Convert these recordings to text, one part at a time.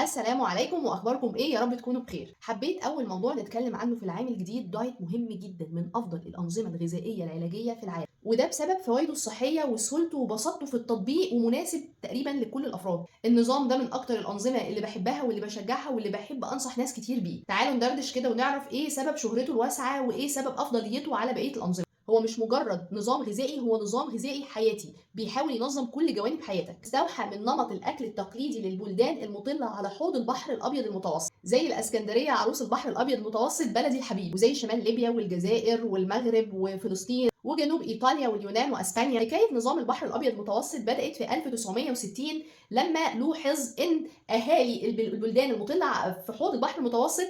السلام عليكم، واخباركم ايه؟ يا رب تكونوا بخير. حبيت اول موضوع نتكلم عنه في العام الجديد diet مهم جدا من افضل الانظمة الغذائية العلاجية في العالم، وده بسبب فوائده الصحية وسهولته وبساطته في التطبيق، ومناسب تقريبا لكل الافراد. النظام ده من اكتر الانظمة اللي بحبها واللي بشجعها واللي بحب انصح ناس كتير بيه. تعالوا ندردش كده ونعرف ايه سبب شهرته الواسعة وايه سبب افضليته على بقية الانظمة. هو مش مجرد نظام غذائي، هو نظام غذائي حياتي بيحاول ينظم كل جوانب حياتك. استوحى من نمط الاكل التقليدي للبلدان المطله على حوض البحر الابيض المتوسط، زي الاسكندرية عروس البحر الابيض المتوسط بلدي الحبيب، وزي شمال ليبيا والجزائر والمغرب وفلسطين وجنوب ايطاليا واليونان واسبانيا. حكاية نظام البحر الابيض المتوسط بدات في 1960 لما لوحظ ان اهالي البلدان المطله في حوض البحر المتوسط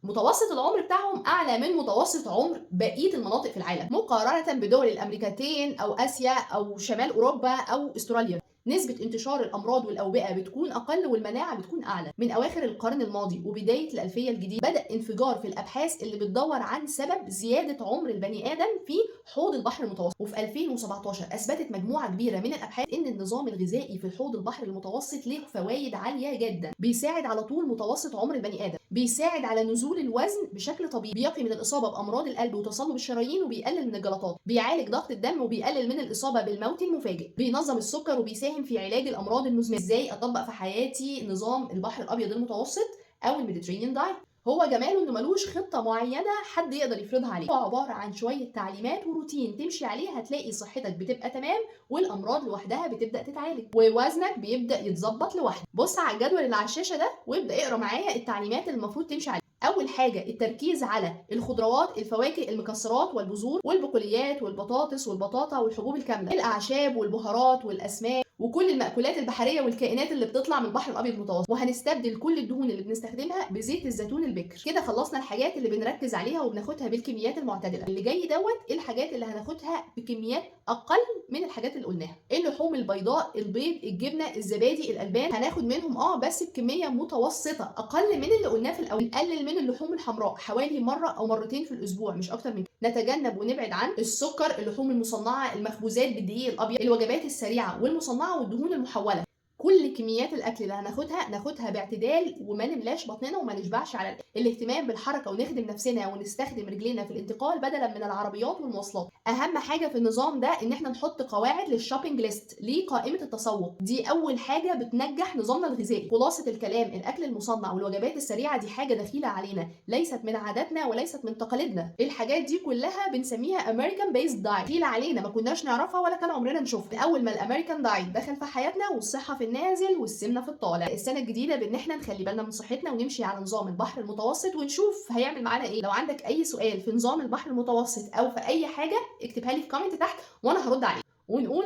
متوسط العمر بتاعهم اعلى من متوسط عمر بقية المناطق في العالم، مقارنة بدول الامريكتين او اسيا او شمال اوروبا او استراليا. نسبة انتشار الأمراض والأوبئة بتكون أقل والمناعة بتكون أعلى. من أواخر القرن الماضي وبداية الألفية الجديدة بدأ انفجار في الأبحاث اللي بتدور عن سبب زيادة عمر البني آدم في حوض البحر المتوسط. وفي 2017 أثبتت مجموعة كبيرة من الأبحاث إن النظام الغذائي في حوض البحر المتوسط له فوائد عالية جدا، بيساعد على طول متوسط عمر البني آدم، بيساعد على نزول الوزن بشكل طبيعي، بيقي من الإصابة بأمراض القلب وتصلب الشرايين، وبيقلل من الجلطات، بيعالج ضغط الدم وبيقلل من الإصابة بالموت المفاجئ، بينظم السكر وبيساهم في علاج الأمراض المزمنة. إزاي أطبق في حياتي نظام البحر الأبيض المتوسط أو ال Mediterranean diet؟ هو جماله انه ملوش خطه معينة حد يقدر يفرضها عليك، هو عبارة عن شوية تعليمات وروتين تمشي عليه، هتلاقي صحتك بتبقى تمام والامراض لوحدها بتبدا تتعالج ووزنك بيبدا يتظبط لوحده. بص على الجدول اللي على الشاشة ده وابدا اقرا معايا التعليمات اللي المفروض تمشي عليها. اول حاجة التركيز على الخضروات، الفواكه، المكسرات والبذور والبقوليات والبطاطس والبطاطا والحبوب الكاملة، الاعشاب والبهارات والاسماك وكل المأكولات البحرية والكائنات اللي بتطلع من البحر الابيض المتوسط. وهنستبدل كل الدهون اللي بنستخدمها بزيت الزيتون البكر. كده خلصنا الحاجات اللي بنركز عليها وبناخدها بالكميات المعتدلة. اللي جاي دوت ايه الحاجات اللي هناخدها بكميات اقل من الحاجات اللي قلناها؟ اللحوم البيضاء، البيض، الجبنة، الزبادي، الالبان، هناخد منهم بس بكمية متوسطه اقل من اللي قلناه في الاول. نقلل من اللحوم الحمراء حوالي مرة او مرتين في الاسبوع، مش اكتر من كده. نتجنب ونبعد عن السكر، اللحوم المصنعة، المخبوزات بالدقيق الابيض، الوجبات السريعة والمصنعه والدهون المحوله. كل كميات الاكل اللي هناخدها ناخدها باعتدال وما نملاش بطننا وما نشبعش على الاكل. الاهتمام بالحركة ونخدم نفسنا ونستخدم رجلينا في الانتقال بدلا من العربيات والمواصلات. اهم حاجة في النظام ده ان احنا نحط قواعد لل shopping list، لقائمة التسوق. دي اول حاجة بتنجح نظامنا الغذائي. خلاصه الكلام، الاكل المصنع والوجبات السريعة دي حاجة دخيله علينا، ليست من عاداتنا وليست من تقاليدنا. الحاجات دي كلها بنسميها American based diet، دخيله علينا، ما كناش نعرفها ولا كان عمرنا نشوفها. اول ما ال American diet دخل في حياتنا والصحة في النازل والسمنه في الطالع. السنة الجديدة بان احنا نخلي بالنا من صحتنا ونمشي على نظام البحر المتوسط ونشوف هيعمل معانا ايه. لو عندك اي سؤال في نظام البحر المتوسط او في اي حاجة اكتبها لي في comment تحت وانا هرد عليك. ونقول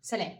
سلام.